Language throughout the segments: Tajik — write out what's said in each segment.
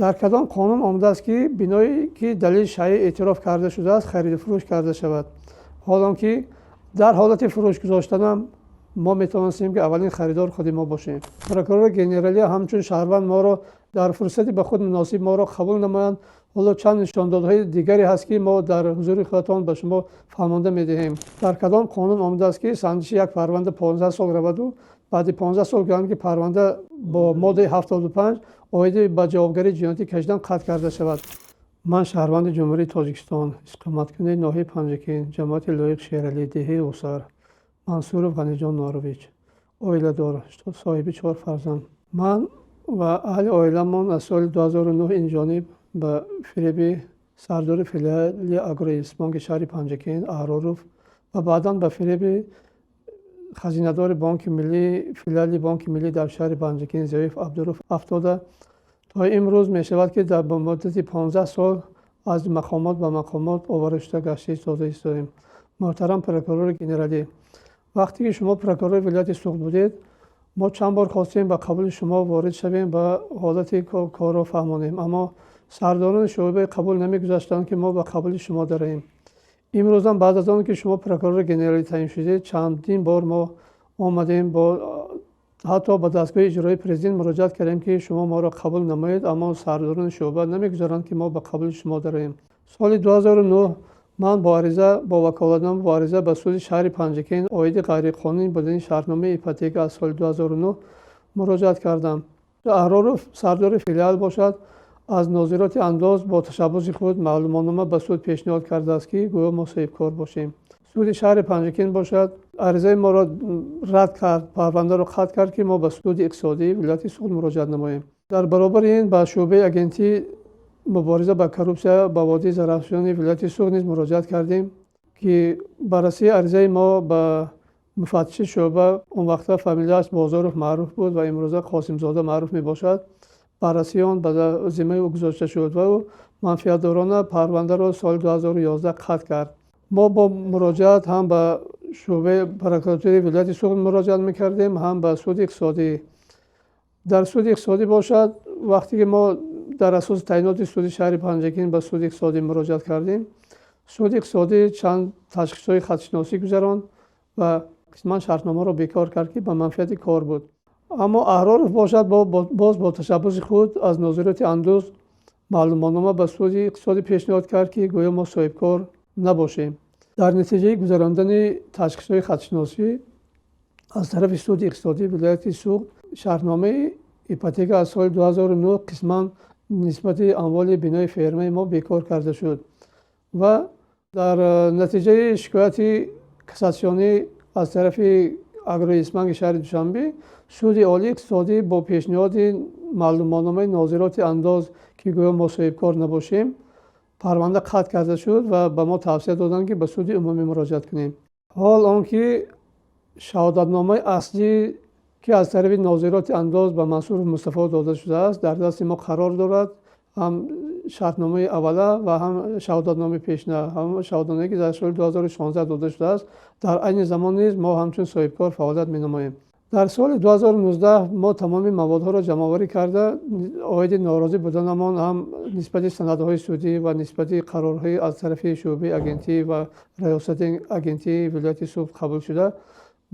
Дар кадом қонун омадааст, ки биное, ки далели шайъӣ эътироф карда шудааст, хариду фурӯш карда шавад? Ҳол он ки дар ҳолати фурӯш гузоштанам мо метавонистем, ки аввалин харидор худи мо бошем. Прокурори генералӣ ҳамчун шаҳрванд моро дар фурсати ба худ муносиб моро қабул намоянд. Ҳоло чанд нишондодҳои дигаре ҳаст, ки мо дар ҳузури худатон ба шумо фаҳмонда медиҳем. Дар кадом қонун омадааст, ки санҷиши як парванда 15 сол раваду баъди 15 сол гӯянд, ки парванда бо моддаи 75 оиди ба ҷавобгарии ҷиноятӣ кашидан қатъ карда шавад? Ман, шаҳрванди Ҷумҳурии Тоҷикистон, истиқоматкунандаи ноҳияи Панҷакент, ҷамоати Лоиқ Шералӣ, деҳаи Ғусар, Мансуров Ғаниҷон Норович, оиладор, соҳиби чор фарзанд. Ман ва аҳли оиламон аз соли 2009 ин ҷониб ба фиреби сардори филиали Агроинвестбонки шаҳри Панҷакент Аҳроров ва баъдан ба фиреби хазинадори Бонки Миллӣ, филиали Бонки Миллӣ дар шаҳри Панҷакент Зиёев Абдуруф афтода, то имрӯз мешавад, ки дар муддати 15 сол аз мақомот ба мақомот овора шуда гашта истода истодаем. Муҳтарам прокурори генералӣ, вақте ки шумо прокурори вилояти Суғд будед, мо чанд бор хостем ба қабули шумо ворид шавем, ба ҳолати корро фаҳмонем, аммо сардорони шӯъба қабул намегузаштанд, ки мо ба қабули шумо дароем. Имрӯзам, баъд аз он ки шумо прокурори генералӣ таъин шудед, чандин бор мо омадем, бо ҳатто ба дастгоҳи иҷроии Президент муроҷиат кардем, ки шумо моро қабул намоед, аммо сардорони шӯъба намегузоранд, ки мо ба қабули шумо дароем. Соли 2009 ман бо ариза, бо ваколатнома, бо ариза ба суди шаҳри Панҷакент оиди ғайриқонунӣ будани шартномаи ипотека аз соли 2009 муроҷиат кардам. Аҳроров, сардори филиал бошад, аз нозироти андоз бо ташаббуси худ маълумотнома ба суд пешниҳод кардааст, ки гӯё мо соҳибкор бошем. Суди шаҳри Панҷакент бошад, аризаи моро рад кард, парвандаро қатъ кард, ки мо ба суди иқтисодии вилояти Суғд муроҷиат намоем. Дар баробари ин ба шӯъбаи агентии мубориза ба коррупсия ба водии Зарафшони вилояти Суғд низ муроҷиат кардем, ки баррасии аризаи мо ба муфаттиши шӯъба, он вақта фамилияш Бозоров маъруф буд ва имрӯза Қосимзода маъруф мебошад, баррасии он ба зиммаи ӯ гузошта шуд ва ӯ манфиатдорона парвандаро соли 2011 қатъ кард. Мо бо муроҷиат ҳам ба шӯъбаи прокуратураи вилояти Суғд муроҷиат мекардем, ҳам ба суди иқтисодӣ. Дар суди иқтисодӣ бошад, вақте ки мо дар асоси таъиноти суди шаҳри Панҷакент ба суди иқтисодӣ муроҷиат кардем, суди иқтисодӣ чанд ташхисҳои хатшиносӣ гузаронд ва қисман шартномаро бекор кард, ки ба манфиати кор буд. Аммо Аҳроров бошад, боз бо ташаббуси худ аз нозироти андоз маълумотнома ба суди иқтисодӣ пешниҳод кард, ки гӯё мо соҳибкор набошем. Дар натиҷаи гузарондани ташхисҳои хатшиносӣ аз тарафи суди иқтисодии вилояти Суғд шартномаи ипотека аз соли 2009 қисман нисбати амволи бинои фермаи мо бекор карда шуд ва дар натиҷаи шикояти кассатсионӣ аз тарафи Агроинвестбанки шаҳри Душанбе Суди Олии иқтисодӣ бо пешниҳоди маълумотномаи нозироти андоз, ки гӯё мо соҳибкор набошем, парванда қатъ карда шуд ва ба мо тавсия доданд, ки ба суди умумӣ муроҷиат кунем. Ҳол он ки шаҳодатномаи аслӣ, ки аз тарафи нозироти андоз ба Мансуров Мустафо дода шудааст, дар дасти мо қарор дорад, ҳам шартномаи аввала ва ҳам шаҳодатномаи пешина, ҳам шаҳодатномае, ки дар соли 2016 дода шудааст, дар айни замон низ мо ҳамчун соҳибкор фаъолият менамоем. Дар соли 2019 мо тамоми маводҳоро ҷамъоварӣ карда, оиди норозӣ буданамон ҳам нисбати санадҳои судӣ ва нисбати қарорҳои аз тарафи шӯъбаи агентӣ ва раёсати агентии вилояти Суғд қабул шуда,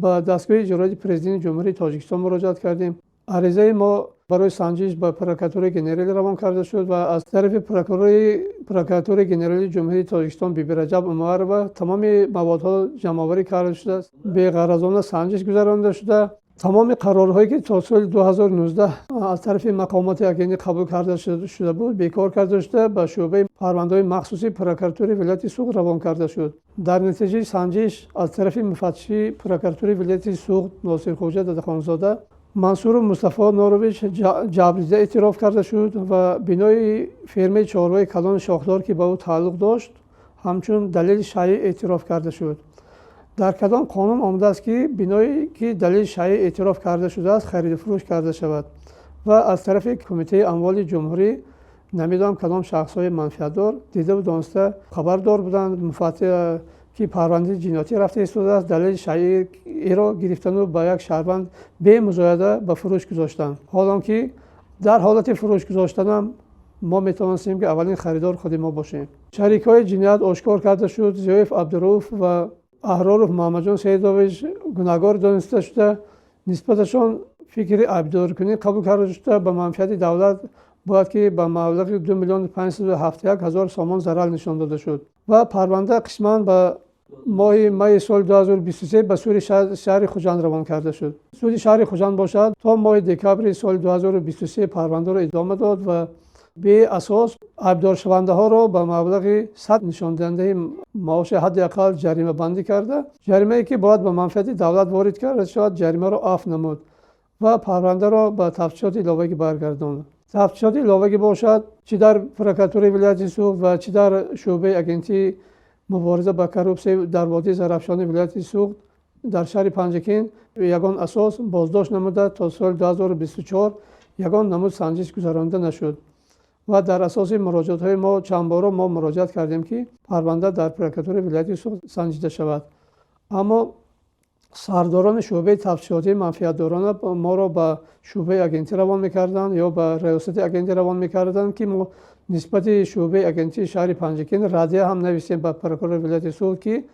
ба дастгоҳи иҷроияти Президенти Ҷумҳурии Тоҷикистон муроҷиат кардем. Аризаи мо барои санҷиш ба прокуратураи генералӣ равон карда шуд ва аз тарафи прокурори прокуратураи генералии Ҷумҳурии Тоҷикистон Бибираҷаб Умарова тамоми маводҳо ҷамъоварӣ карда шудааст, беғаразона санҷиш гузаронида шуда, тамоми қарорҳое, ки то соли 2019 аз тарафи мақомоти агентӣ қабул карда шуда буд, бекор карда шуда, ба шӯъбаи парвандаҳои махсуси прокуратураи вилояти Суғд равон карда шуд. Дар натиҷаи санҷиш аз тарафи муфаттиши прокуратураи вилояти Суғд Носирхоҷа Дадахонзода Мансуров Мустафо Норович ҷабрдида эътироф карда шуд ва бинои фермаи чорвои калони шохдор, ки ба ӯ тааллуқ дошт, ҳамчун далели шайъӣ эътироф карда шуд. Дар кадом қонун омадааст, ки биное, ки далели шайъӣ эътироф карда шудааст, хариду фурӯш карда шавад? Ва аз тарафи Кумитаи амволи ҷумҳурӣ намедонам кадом шахсҳои манфиатдор дидаву дониста хабардор буданд, ки парвандаи ҷиноятӣ рафта истодааст, далели шайъиро гирифтану ба як шаҳрванд бемузояда ба фурӯш гузоштанд. Ҳол он ки дар ҳолати фурӯш гузоштанам Мо метавонистем, ки аввалин харидор худи мо бошем. Шарикҳои ҷиноят ошкор карда шуд. Зиёев Абдурауф ва Аҳроров Муҳаммадҷон Саидович гунаҳгор дониста шуда, нисбаташон фикри айбдоркунӣ қабул карда шуда, ба манфиати давлат бояд ки ба маблағи 2 571 000 сомон зарар нишон дода шуд ва парванда қисман ба моҳи майи соли 2023 ба суди шаҳри Хуҷанд равон карда шуд. Суди шаҳри Хуҷанд бошад, то моҳи декабри соли 2023 парвандаро идома дод ва беасос айбдоршавандаҳоро ба маблағи 100 нишондиҳандаи маоши ҳадди ақал ҷаримабандӣ карда, ҷаримае ки бояд ба манфиати давлат ворид карда шавад, ҷаримаро афв намуд ва парвандаро ба тафтишоти иловагӣ баргардонд. Тафтишоти иловагӣ бошад, чӣ дар прокуратураи вилояти Суғд ва чӣ дар шӯъбаи агентии мубориза ба коррупсия дар водии Зарафшони вилояти Суғд дар шаҳри Панҷакент ягон асос боздошт намуда, то соли 2024 ягон намуд санҷиш гузаронида нашуд. Ва дар асоси муроҷиатҳои мо, чанд боро мо муроҷиат кардем, ки парванда дар прокуратураи вилояти Суғд санҷида шавад, аммо сардорони шӯъбаи тафтишотии манфиатдорона моро ба шӯъбаи агентӣ равон мекарданд ё ба раёсати агентӣ равон мекарданд, ки мо нисбати шӯъбаи агентии шаҳри Панҷакент раддия ҳам нависем ба прокурори вилояти Суғд, ки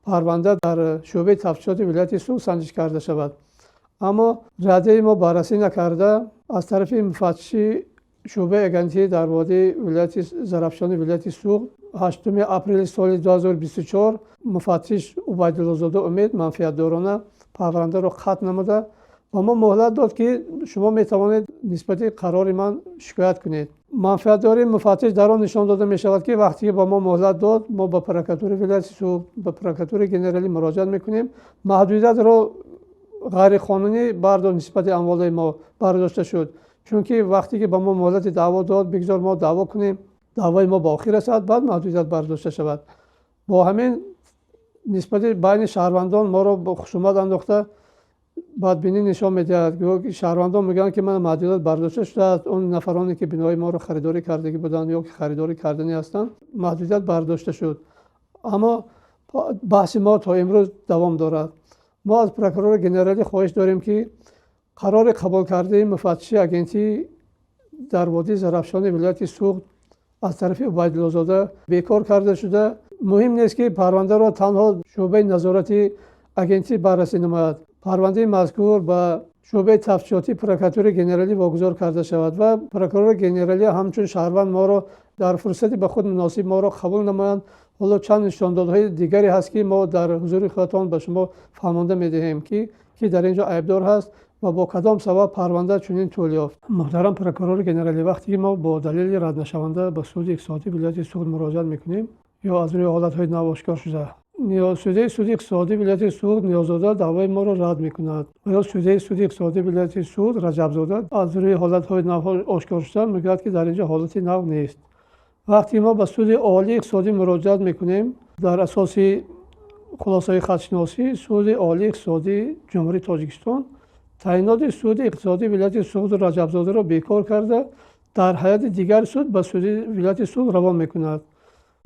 парванда дар шӯъбаи тафтишоти вилояти Суғд санҷиш карда шавад. Аммо раддияи мо баррасӣ накарда, аз тарафи муфаттиши шӯъбаи агентӣ дар водии вилояти Зарафшони вилояти Суғд 8 апрели соли 2024 муфаттиш Убайдуллозода Умед манфиатдорона парвандаро қатъ намуда, ба мо муҳлат дод, ки шумо метавонед нисбати қарори ман шикоят кунед. Манфиатдории муфаттиш дар он нишон дода мешавад, ки вақте ки ба мо муҳлат дод, мо ба прокуратураи вилояти Суғд, ба прокуратураи генералӣ муроҷиат мекунем. Маҳдудиятро ғайриқонунӣ бардошт, нисбати амволои мо бардошта шуд, чунки вақте ки ба мо муҳлати даъво дод, бигзор мо даъво кунем, даъвои мо ба охир расад, баъд маҳдудият бардошта шавад. Бо ҳамин нисбати байни шаҳрвандон моро бо хушумат андохта, бадбинӣ нишон медиҳад. Шаҳрвандон мегӯянд, ки ман маҳдудият бардошта шудааст, он нафароне ки бинои моро харидорӣ кардагӣ буданд ё ки харидорӣ карданӣ ҳастанд, маҳдудият бардошта шуд. Аммо баҳси мо то имрӯз давом дорад. Мо аз прокурори генералӣ хоҳиш дорем, ки қарори қабулкардаи муфаттиши агентӣ дар водии Зарафшони вилояти Суғд аз тарафи Убайдуллозода бекор карда шуда, муҳим нест, ки парвандаро танҳо шӯъбаи назорати агентӣ баррасӣ намояд, парвандаи мазкур ба шӯъбаи тафтишотии прокуратураи генералӣ вогузор карда шавад ва прокурори генералӣ ҳамчун шаҳрванд моро дар фурсати ба худ муносиб моро қабул намоянд. Ҳоло чанд нишондодҳои дигаре ҳаст, ки мо дар ҳузури худатон ба шумо фаҳмонда медиҳем, ки дар ин ҷо айбдор ҳаст ва бо кадом сабаб парванда чунин тӯл ёфт. Муҳтарам прокурори генералӣ, вақте ки мо бо далели раднашаванда ба суди иқтисодии вилояти Суғд муроҷиат мекунем ё аз рӯи ҳолатҳои нав ошкор шуда, судяи суди иқтисодии вилояти Суғд Ниёзода даъвои моро рад мекунад ва ё судяи суди иқтисодии вилояти Суғд Раҷабзода аз рӯи ҳолатҳои нав ошкор шуда мегӯяд, ки дар ин ҷо ҳолати нав нест. Вақте мо ба суди олии иқтисодӣ муроҷиат мекунем, дар асоси хулосаҳои хатшиносӣ суди олии иқтисодии Ҷумҳурии Тоҷикистон таъиноти суди иқтисодии вилояти Суғду Раҷабзодаро бекор карда, дар ҳайати дигар суд ба суди вилояти Суғд равон мекунад.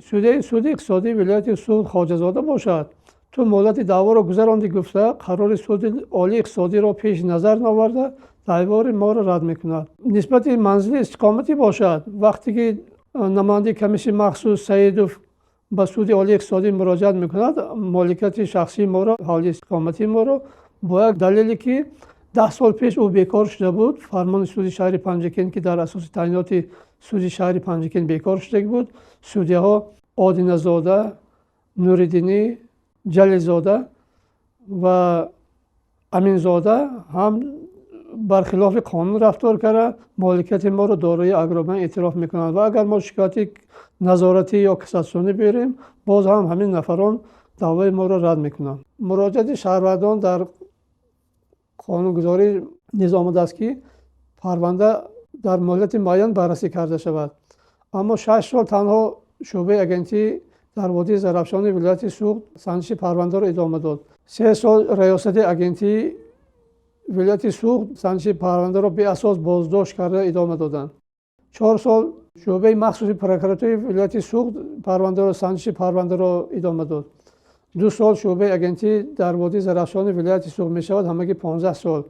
Судяи суди иқтисодии вилояти Суғд Хоҷазода бошад, ту муҳлати даъворо гузарондӣ гуфта, қарори суди олии иқтисодиро пеши назар наоварда, даъвори моро рад мекунад. Нисбати манзили истиқоматӣ бошад, вақте ки намояндаи комиссияи махсус Саидов ба суди олии иқтисодӣ муроҷиат мекунад, моликияти шахсии моро, ҳавлии истиқоматии моро бо як далеле, ки 10 сол пеш ӯ бекор шуда буд, фармони суди шаҳри Панҷакент, ки дар асоси таъиноти суди шаҳри Панҷакент бекор шудагӣ буд, судяҳо Одиназода, Нуриддинӣ, Ҷалилзода ва Аминзода ҳам бархилофи қонун рафтор карда, моликияти моро дорои Агробанк эътироф мекунанд. Ва агар мо шикояти назоратӣ ё кассатсионӣ биёрем, боз ҳам ҳамин нафарон даъвои моро рад мекунанд. Муроҷиати шаҳрвандон дар қонунгузорӣ низ омадааст, ки парванда дар муҳлати муайян баррасӣ карда шавад. Аммо 6 сол танҳо шӯъбаи агентӣ дар водии Зарафшони вилояти Суғд санҷиши парвандаро идома дод. 3 сол раёсати агентии вилояти Суғд санҷиши парвандаро беасос боздошт карда идома доданд. 4 сол шӯъбаи махсуси прокуратураи вилояти Суғд парвандаро санҷиши парвандаро идома дод. 2 сол шӯъбаи агентӣ дар водии Зарафшони вилояти Суғд, мешавад ҳамагӣ 15 сол.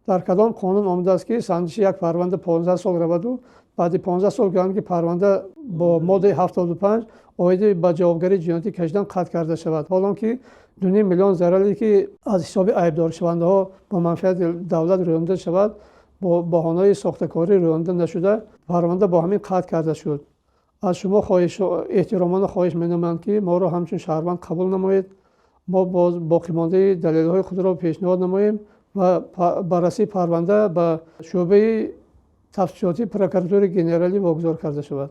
Дар кадом қонун омадааст, ки санҷиши як парванда 15 сол раваду баъди 15 сол гӯянд, ки парванда бо моддаи 75 оиди ба ҷавобгарии ҷиноятӣ кашидан қатъ карда шавад, ҳолон ки 2,5 миллион зараре, ки аз ҳисоби айбдоршавандаҳо ба манфиати давлат рӯёнда шавад, бо баҳонаи сохтакорӣ рӯёнда нашуда, парванда бо ҳамин қатъ карда шуд. Аз шумо эҳтиромона хоҳиш менамоям, ки моро ҳамчун шаҳрванд қабул намоед. Мо боз боқимондаи далелҳои худро пешниҳод намоем ва баррасии парванда ба шӯъбаи тафтишотии прокуратураи генералӣ вогузор карда шавад.